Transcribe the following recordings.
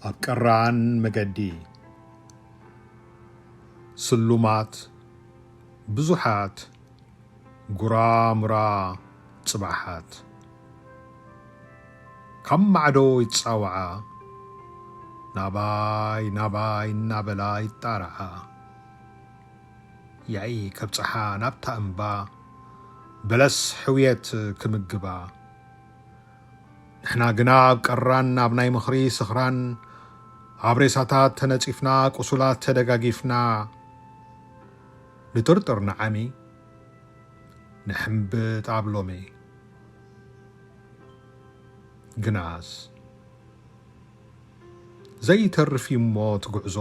ኣብ ቀራን መገዲ ስሉማት ብዙሓት ጉራሙራ ጽባሓት ካብ ማዕዶ ይጻውዓ፣ ናባይ ናባይ እናበላ ይጣርዓ። ያኢ ከብጽሓ ናብታ እምባ በለስ ሕውየት ክምግባ። ንሕና ግና ኣብ ቀራን ኣብ ናይ ምኽሪ ስኽራን ኣብ ሬሳታት ተነጺፍና፣ ቁሱላት ተደጋጊፍና፣ ንጥርጥር ንዓሚ፣ ንሕምብጥ ኣብ ሎሚ። ግናስ ዘይተርፍ እዩ እሞ እቲ ጉዕዞ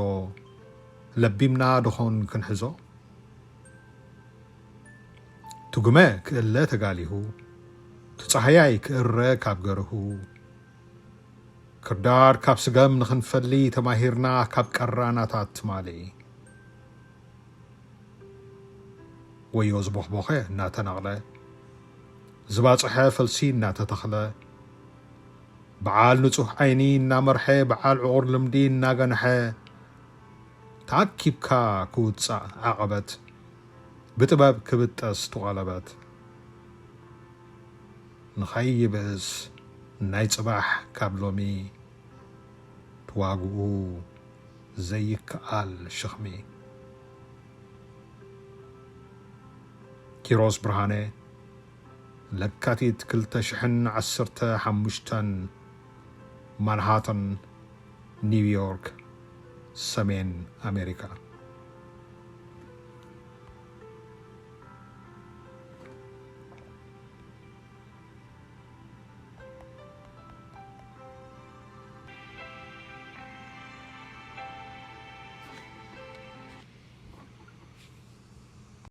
ለቢምና ደኾን ክንሕዞ? ትጉመ ክእለ ተጋሊሁ፣ ትጻህያይ ክእረ ካብ ገርሁ፣ ክርዳድ ካብ ስገም ንኽንፈሊ ተማሂርና ካብ ቀራናታት ትማሊ። ወዮ ዝቦኽቦኸ እናተነቕለ፣ ዝባጽሐ ፈልሲ እናተተኽለ፣ በዓል ንጹህ ዓይኒ እናመርሐ፣ በዓል ዕቑር ልምዲ እናገንሐ፣ ተኣኪብካ ክውጻእ ዓቐበት፣ ብጥበብ ክብጠስ ትቐለበት። ንኸይብእስ ናይ ጽባሕ ካብ ሎሚ፣ ተዋግኡ ዘይከኣል ሸኽሚ። ኪሮስ ብርሃነ፣ ለካቲት ክልተ ሽሕን ዓሰርተ ሓሙሽተን፣ ማንሃተን፣ ኒውዮርክ፣ ሰሜን ኣሜሪካ።